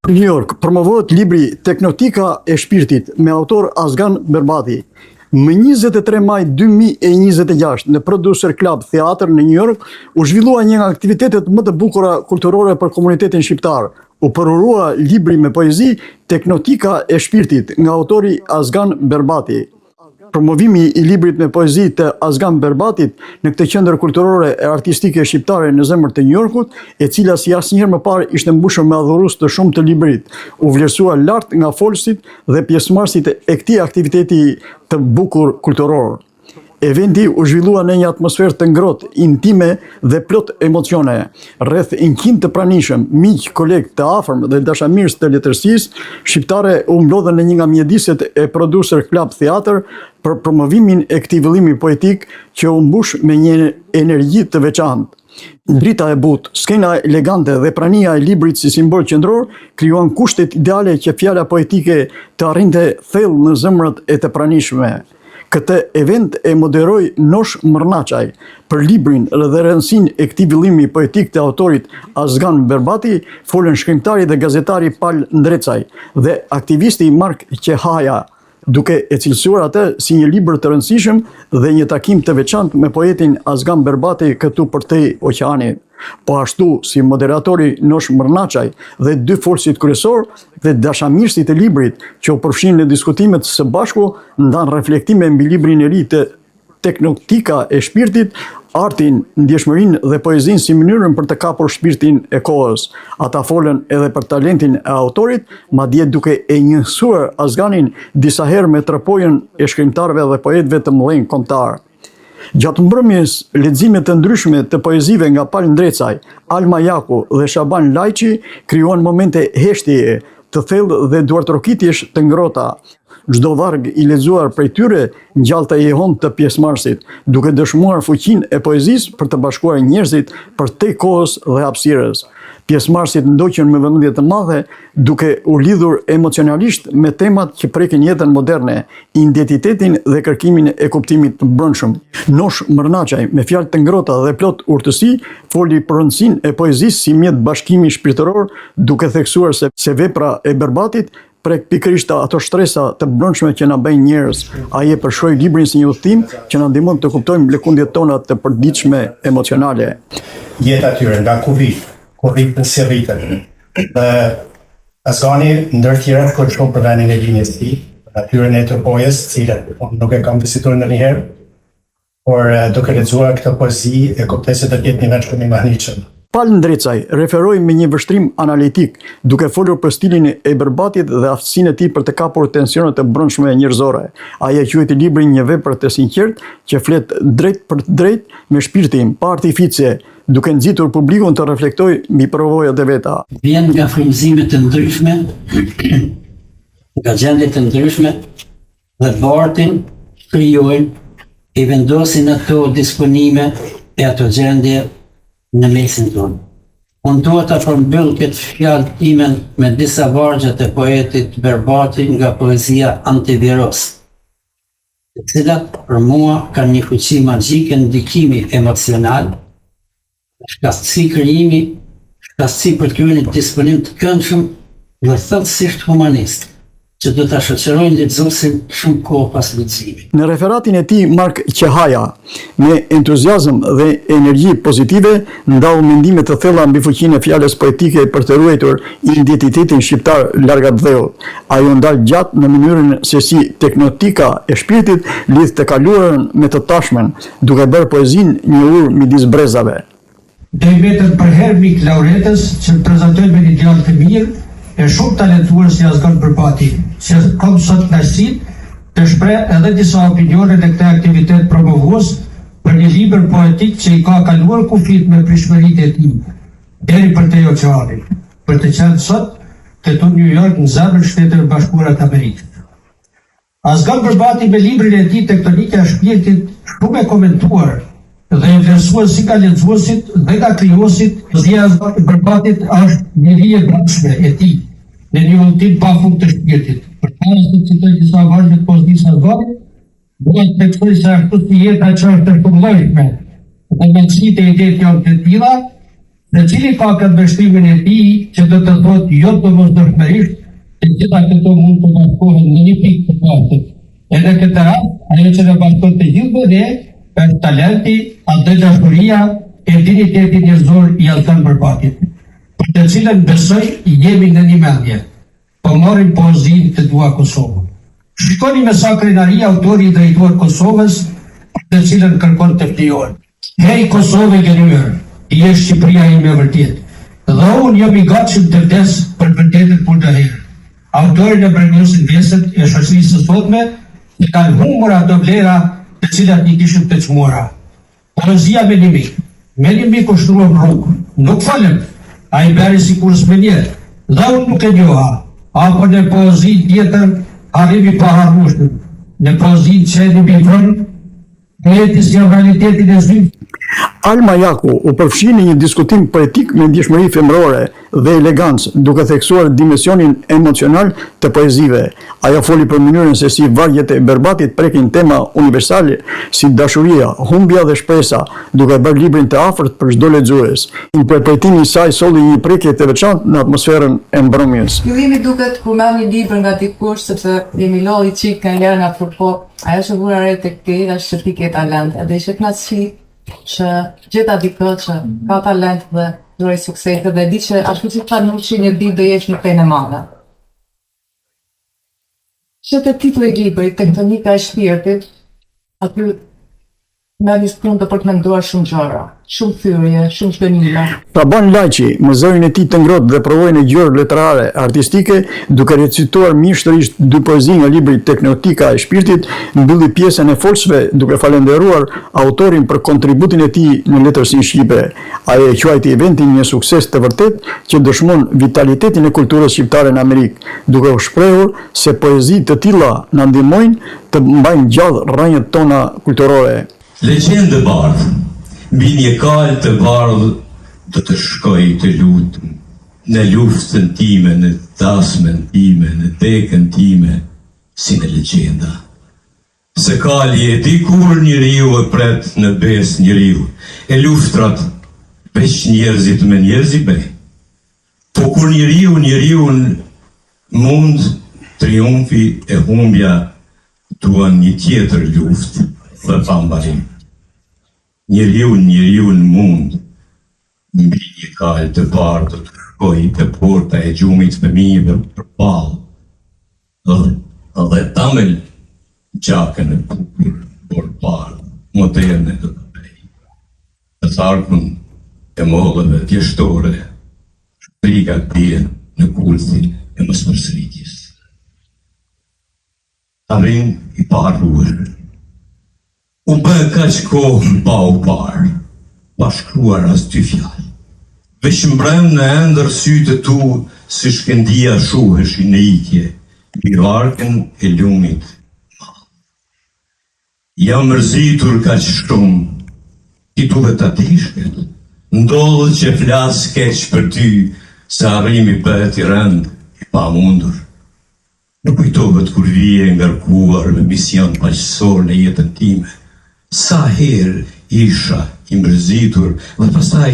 New York, promovohet libri Tektonika e shpirtit me autor Azgan Berbati. Më 23 maj 2026 në Producer Club Theater në New York u zhvillua një nga aktivitetet më të bukura kulturore për komunitetin shqiptar. U përurua libri me poezi Tektonika e shpirtit nga autori Azgan Berbati. Promovimi i librit me poezi të Azgan Berbatit në këtë qendër kulturore e artistike shqiptare në zemër të New Yorkut, e cila si asnjëherë më parë ishte mbushur me adhurues të shumtë të librit, u vlerësua lart nga folësit dhe pjesëmarrësit e këtij aktiviteti të bukur kulturor. Eventi u zhvillua në një atmosferë të ngrohtë, intime dhe plot emocione. Rreth 100 të pranishëm, miq, kolegë të afërm dhe dashamirës të letërsisë shqiptare u mblodhën në një nga mjediset e Producer Club Theater për promovimin e këtij vëllimi poetik që u mbush me një energji të veçantë. Drita e butë, skena elegante dhe prania e librit si simbol qendror krijuan kushtet ideale që fjala poetike të arrinte thellë në zemrat e të pranishmëve. Këtë event e moderoi Nosh Mërnaçaj. Për librin dhe rëndësinë e këtij vëllimi poetik të autorit Azgan Berbati folën shkrimtari dhe gazetari Pal Ndrecaj dhe aktivisti Mark Qehaja, duke e cilësuar atë si një libër të rëndësishëm dhe një takim të veçantë me poetin Azgan Berbati këtu përtej oqeanit. Po ashtu si moderatori Nosh Mërnaçaj dhe dy folësit kryesorë dhe dashamirësit e librit që u përfshinë në diskutimet së bashku ndanë reflektime mbi librin e ri të Tektonika e shpirtit, artin, ndjeshmërinë dhe poezinë si mënyrën për të kapur shpirtin e kohës. Ata folën edhe për talentin e autorit, madje duke e njësuar Azganin disa herë me tropojën e shkrimtarëve dhe poetëve të mëdhenj kombëtarë. Gjatë mbrëmjes, lexime të ndryshme të poezive nga Pal Ndrecaj, Alma Jaku dhe Shaban Lajçi krijuan momente heshtjeje të thellë dhe duartrokitjesh të ngrohta. Çdo varg i lexuar prej tyre ngjallte jehonë te pjesëmarrësit, duke dëshmuar fuqinë e poezisë për të bashkuar njerëzit përtej kohës dhe hapësirës. Pjesëmarrësit ndoqën me vëmendje të madhe, duke u lidhur emocionalisht me temat që prekin jetën moderne, identitetin dhe kërkimin e kuptimit të brendshëm. Nosh Mërnaçaj, me fjalë të ngrohta dhe plot urtësi, foli për rëndësinë e poezisë si mjet bashkimi shpirtëror, duke theksuar se se vepra e Berbatit prek pikërisht ato shtresa të brendshme që na bëjnë njerëz. Ai e përshkroi librin si një udhëtim që na ndihmon të kuptojmë lëkundjet tona të përditshme emocionale. Jeta e tyre, nga ku vijnë, ku rriten, si rriten. Dhe Azgani ndër tjera shkroi shumë për vendin e lindjes së tij, për natyrën e Tropojës, të cilën unë nuk e kam vizituar ndonjëherë, por duke lexuar këtë poezi e kuptoj se do të jetë një vend shumë i mahnitshëm. Pal Ndrecaj referoi me një vështrim analitik, duke folur për stilin e Berbatit dhe aftësinë e tij për të kapur tensionet e brendshme njerëzore. Ai e quajti librin një vepër të sinqertë që flet drejtpërdrejt me shpirtin, pa artifice, duke nxitur publikun të reflektojë mbi përvojat e veta. Vjen nga frymëzime të ndryshme, nga gjendje të ndryshme dhe bartin, krijojnë, i vendosin ato disponime e ato gjendje në mesin tonë. Unë dua ta përmbyll këtë fjalë timen me disa vargje të poetit Berbati nga poezia Antivirus. Të cilat për mua kanë një fuqi magjike ndikimi emocional, shkathtësi krijimi, shkathtësi për të krijuar një disponim të këndshëm dhe thellësisht humanist, që do ta shoqërojnë lexuesin shumë kohë pas leximit. Në referatin e tij Mark Qehaja, me entuziazëm dhe energji pozitive, ndau mendime të thella mbi fuqinë e fjalës poetike për të ruajtur identitetin shqiptar larg atdheut. Ai u ndal gjatë në mënyrën se si tektonika e shpirtit lidh të kaluarën me të tashmen, duke bërë poezinë një urë midis brezave. Do i mbetem përherë mik Lauretës që më prezantoi me një djalë të mirë e shumë talentuar si Azgan Berbati, që kam sot kënaqësinë të shpreh edhe disa opinione në këtë aktivitet promovues për një libër poetik që i ka kaluar kufijtë me pritshmëritë e tij deri përtej oqeanit, për të qenë sot këtu në New York në zemër të Shteteve të Bashkuara të Amerikës. Azgan Berbati me librin e tij Tektonika e shpirtit shumë e komentuar dhe e vlerësuar si nga lexuesit dhe nga krijuesit, poezia e Azgan Berbatit është një vijë e brendshme e tij në një udhëtim pa fund të shpirtit. Përpara se të citoj disa vargje të poezisë së Azganit, dua të theksoj se ashtu si jeta që është e shumëllojshme dhe mendësitë e idetë janë të tilla, Secili ka këndvështrimin e tij që do të thotë jo domosdoshmërisht të gjitha këto mund të bashkohen në një pikë të përbashkët. E në këtë rast, ajo që na bashkon të gjithëve ne është talenti, atdhedashuria e dinjiteti njerëzor i Azgan Bërbatit, për të cilën besoj jemi në një mendje. Po marrim poezinë Të dua Kosovën. Shikoni me sa krenari autori i drejtuar Kosovës, për të cilën kërkon të flijohet. Hej Kosovë e gënjyer, ti je Shqipëria ime e vërtetë. Dhe unë jam i gatshëm të vdes për të vërtetën kurdoherë. Autorin e brengosin veset e shoqërisë së sotme që kanë humbur ato vlera të cilat i kishim të çmuara. Poezia Me një mik. Me një mik u shtruam në rrugë. Nuk folëm. Ai bëri sikur s'më njeh. Dhe unë nuk e njoha. Apo në poezinë tjetër, Harrim i paharrueshëm. Në poezinë Qeni mbi fron, Poeti sjell realitetin e zymtë. Alma Jaku u përfshi në një diskutim poetik me ndjeshmëri femërore dhe elegancë, duke theksuar dimensionin emocional të poezive. Ajo foli për mënyrën se si vargjet e Berbatit prekin tema universale si dashuria, humbja dhe shpresa, duke e bërë librin të afërt për çdo lexues. Interpretimi i saj solli një prekje të veçantë në atmosferën e mbrëmjes. Fillimi duket kur merr një libër nga dikush sepse jemi lodh i çik nganjëherë nga po Ajo që vura re tek ti është që ti ke talent, edhe ishte kënaqësi që gjeta dikë që ka talent dhe të uroj suksese dhe e di që ashtu si tha Nushi një ditë do jesh një penë e madhe. Që te titulli i librit, Tektonika e shpirtit, aty Merr një spunto për të menduar shumë gjëra, shumë thyerje, shumë zhgënjime. Shaban Lajçi, me zërin e tij të ngrohtë dhe përvojën e gjerë letrare artistike, duke recituar mjeshtërisht dy poezi nga libri Teknotika e shpirtit, mbylli pjesën e folësve duke falënderuar autorin për kontributin e tij në letërsinë shqipe. Ai e quajti eventin një sukses të vërtetë që dëshmon vitalitetin e kulturës shqiptare në Amerikë, duke u shprehur se poezi të tilla na ndihmojnë të mbajmë gjallë rrënjët tona kulturore. Legjendë e bardhë, mbi një kalë të bardhë do të shkoj të lutem në luftën time, në dasmën time, në dekën time, si në legjenda. Se kali e di kur njeriu e pret në besë njeriu, e luftrat veç njerëzit me njerëz i bëjnë. Po kur njeriu njeriun mund triumfi e humbja duan një tjetër luftë dhe pa mbarim. Njeriu njeriun mund mbi një kalë të bardhë do të shkoj te porta e gjumit fëmijëve përballë dhe dhe tamël gjakën e bukur borëbardhë moderne do ta bëj. Në tharkun e mollëve vjeshtore, shtrigat bien në kultin e mospërsëritjes. Harrim i paharruar. U bë kaq kohë pa u parë, pa shkruar as dy fjalë. Veç mbrëmë në ëndërr sytë e tu si shkëndija shuheshin në ikje mbi varkën e lumit madh. Jam mërzitur kaq shumë, ti duhet ta dish këtë. Ndodh që flas keq për ty, se harrimi bëhet i rëndë, i pamundur. Më kujtohet kur vije e ngarkuar me mision paqësor në jetën time, sa herë isha i mërzitur dhe pastaj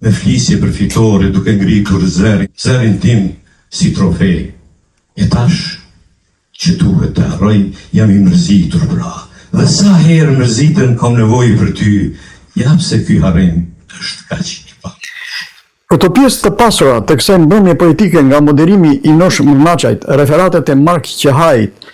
me flisje për fitore duke ngritur zërin, zërin tim si trofe. E tash Që duhet të harroj, jam i mërzitur pra. Dhe sa herë mërzitem kam nevojë për ty, ja pse ky harrim është kaq i pamundur. Këto pjesë të pasura të kësaj mbrëmje poetike nga moderimi i Nosh Mrnaçajt, referatet e Mark Qehajt,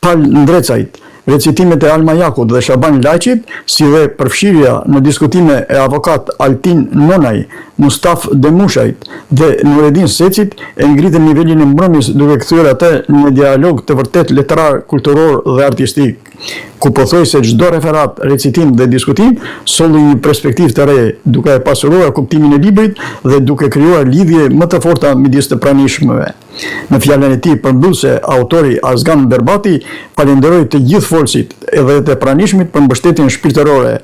Pal Ndrecajt, recitimet e Alma Jakut dhe Shaban Lajçit, si dhe përfshirja në diskutime e avokat Altin Nonaj, Mustafë Demushajt dhe Nuredin Secit e ngritën nivelin e mbrëmjes duke kthyer atë në një dialog të vërtetë letrar, kulturor dhe artistik, ku pothuajse çdo referat, recitim dhe diskutim solli një perspektivë të re, duke e pasuruar kuptimin e librit dhe duke krijuar lidhje më të forta midis të pranishmëve. Në fjalën e tij përmbyllëse, autori Azgan Berbati falënderoi të gjithë folësit edhe të pranishmit për mbështetjen shpirtërore.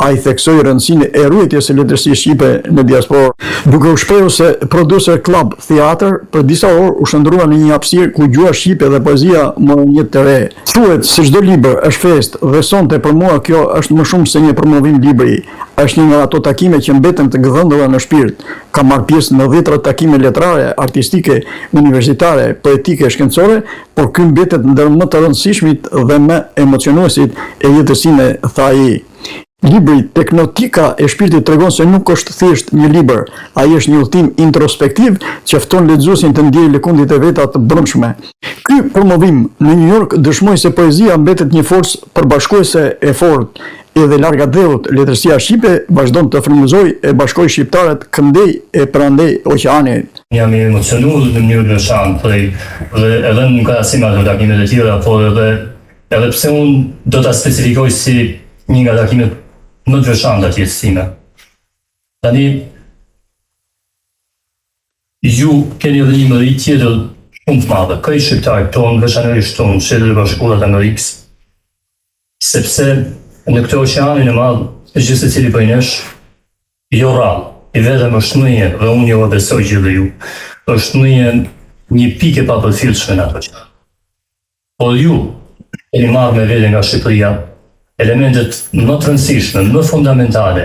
Ai theksoi rëndësinë e ruajtjes së letërsisë shqipe në diasporë. shtator, duke u shprehur se Producer Club Theater për disa orë u shndërrua në një hapësirë ku gjuha shqipe dhe poezia morën jetë të re. Thuhet se çdo libër është festë dhe sonte për mua kjo është më shumë se një promovim libri, është një nga ato takime që mbeten të gdhendura në shpirt. Kam marrë pjesë në dhjetëra takime letrare, artistike, universitare, poetike, shkencore, por ky mbetet ndër më të rëndësishmit dhe më emocionuesit e jetës sime, tha ai. Libri Teknotika e shpirtit tregon se nuk është thjesht një libër, ai është një udhëtim introspektiv që fton lexuesin të ndjejë lëkundjet e veta të brendshme. Ky promovim në New York dëshmoi se poezia mbetet një forcë përbashkuese e fortë. Edhe larg atdheut, letërsia shqipe vazhdon të frymëzojë e bashkojë shqiptarët këndej e përandej oqeanit. Jam i emocionuar në mënyrë të veçantë prej dhe edhe në krahasim me ato takimet e tjera, por edhe edhe pse unë do ta specifikoj si një nga takimet më të veçanta të jetës sime. Tani ju keni edhe një mëritë tjetër shumë të madhe, krejt shqiptarët tonë, veçanërisht tonë, në Shtetet e Bashkuara të Amerikës, sepse në këtë oqeanin e madh, gjithsecili prej nesh, jo rrallë, i vetëm është më një, dhe unë ju e besoj gjithë ju, është më një, një pikë e papërfillshme në atë oqean. Por ju keni marrë me vete nga Shqipëria elementet më të rëndësishme, më fundamentale,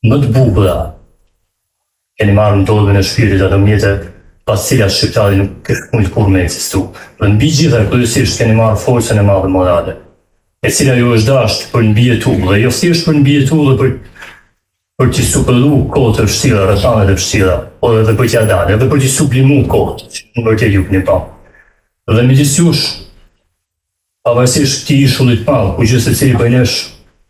më të bukura. Keni marrë në torbën e shpirtit ato mjete pa të cilat shqiptari nuk kish mujt kurrë me ekzistu. Dhe mbi gjitha kryesisht keni marrë forcën e madhe morale, e cila ju është dashtë për mbijetu dhe jo thjesht për mbijetu dhe për për t'i superu kohët e vështira, rrethanat e vështira, por edhe për t'ia dalë, edhe për t'i sublimu kohët, që në vërtet ju keni pa. Dhe midis jush, pavarësisht këtij ishullit të madh, ku gjithsecili prej nesh,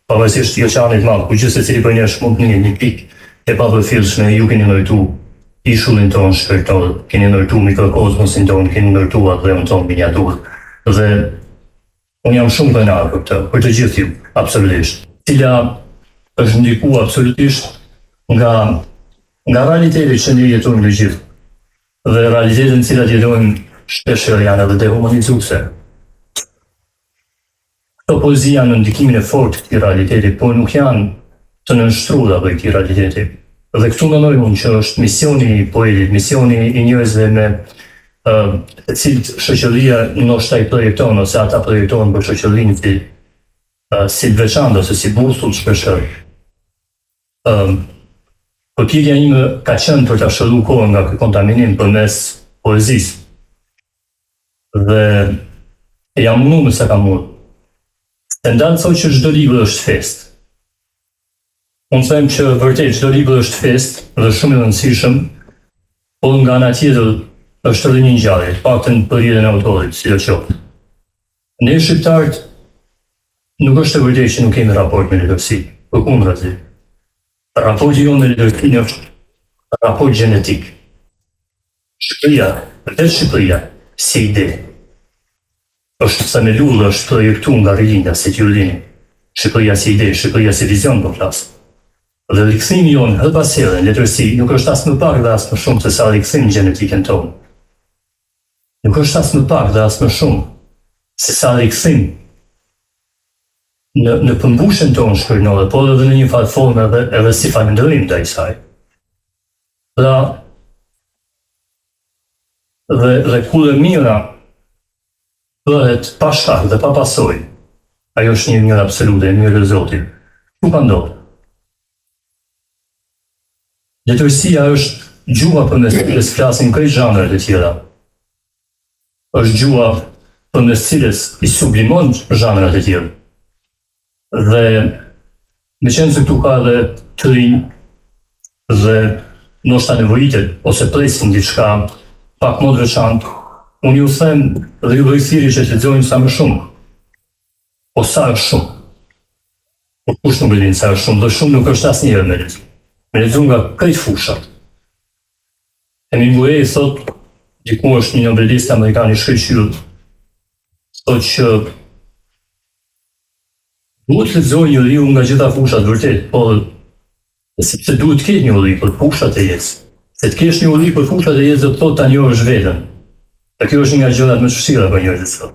pavarësisht oqeanit të madh, ku gjithsecili prej nesh mund të ndihet një pikë e papërfillshme, ju keni ndërtu ishullin tonë shpirtëror, keni ndërtu mikrokozmosin tonë, keni ndërtu atdheun tonë miniaturë. Dhe Unë jam shumë krenar për këtë, për të gjithë ju, absolutisht. Cila është ndiku absolutisht nga nga realiteti që ne jetojmë të gjithë. Dhe realitetet në cilat jetojmë shpeshherë janë edhe dehumanizuese. Këto poezi janë në ndikimin e fortë të këtij realiteti, por nuk janë të nënshtruara prej këtij realiteti. Dhe këtu mendoj unë që është misioni i poetit, misioni i njerëzve me të cilët shoqëria ndoshta i projekton ose ata projektohen për shoqërinë si si të veçantë ose si busull shpeshherë. Ëm përpjekja ime ka qenë për ta shëruar kohën nga ky kontaminim përmes poezisë. Dhe jam mundu me sa kam mund. Stendhal thotë që çdo libër është festë. Unë them që vërtet çdo libër është festë dhe shumë i rëndësishëm, por nga ana tjetër është edhe një ngjarje, të paktën për jetën e autorit, sidoqoftë. Ne shqiptarët nuk është e vërtetë që nuk kemi raport me letërsinë, përkundrazi. Raporti jonë me letërsinë është raport gjenetik. Shqipëria, vetë Shqipëria, si ide, është themelu dhe është projektu nga rilindasit, ju e dini. Shqipëria si ide, Shqipëria si vizion po flas. Dhe rikthimi jonë herë pas here në letërsi nuk është as më pak dhe as më shumë se sa rikthim në gjenetikën tonë. Nuk është as më pak dhe as më shumë se sa rikthim në në përmbushjen tonë shpirtërore, por edhe në një farë forme edhe edhe si falënderim ndaj saj. Pra, dhe, dhe kur e mira bëhet pa shkak dhe pa pasojë, ajo është një e mirë absolute, e mirë e Zotit. Kështu ka ndodhur. Letërsia është gjuha përmes cilës flasin krejt zhanret e tjera. Është gjuha përmes cilës i sublimon zhanret e tjera. Dhe meqenëse këtu ka edhe të rinj dhe ndoshta nevojitet ose presin diçka pak më të veçantë, unë ju them dhe ju bëj thirrje që të lexojnë sa më shumë. Po sa është shumë? Po kush nuk e din sa është shumë dhe shumë nuk është asnjëherë me lexu. Me lexu nga krejt fushat. Hemingway thotë, diku është një novelist amerikan i shkëlqyer, thotë që Duhet të lexojë njeriu nga gjitha fushat vërtet, por sepse duhet të ketë njohuri për fushat e jetës. Se të kesh njohuri për fushat e jetës do të thotë ta njohësh veten. Dhe kjo është një nga gjërat më të vështira për njerëzit sot.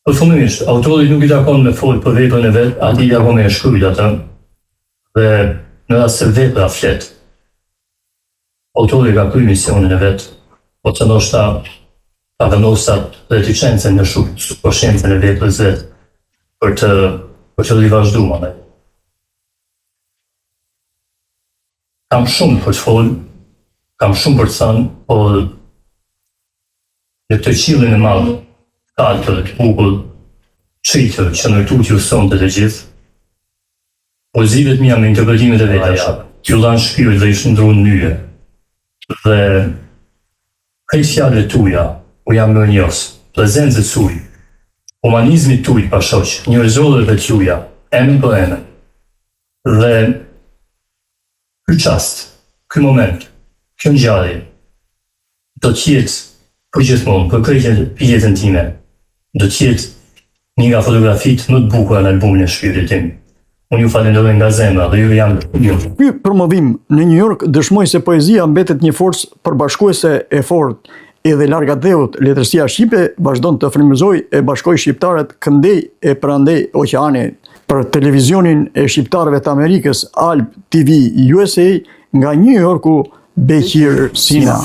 Përfundimisht, autorit nuk i takon me fol për veprën e vet, atij i takon me e shkruajt atë. Dhe Në rast se vepra flet, autori ka kry misionin e vet, ose ndoshta ka vendosur atë reticencën në subkoshiencën e veprës vet për të për të rivazhdu mandej. Kam shumë për të folë, kam shumë për të thënë, por në këtë qiellin e madh, kaltër, të bukur, çiltër që ndërtuat ju sonte të gjithë, poezive të mia me interpretimet e veta, ju dhanë shpirt dhe i shndërruan në yje. Dhe krejt fjalëve tuja u jam mirënjohës, prezencës suj, humanizmit tuj të pashoq, njerëzorëve t'juja, emën për emën. Dhe ky çast, ky moment, kjo ngjarje do të jetë përgjithmonë, për krejt jetën time, do të jetë një nga fotografitë më të bukura në albumin e shpirtit tim. Unë ju falenderoj nga zemra dhe ju jam ju. Ky promovim në New York dëshmoi se poezia mbetet një forcë përbashkuese e fortë edhe larg atdheut, letërsia shqipe vazhdon të frymëzojë e bashkojë shqiptarët këndej e përandej oqeanit. Për televizionin e shqiptarëve të Amerikës, Alb TV USA, nga New Yorku, Beqir Sina.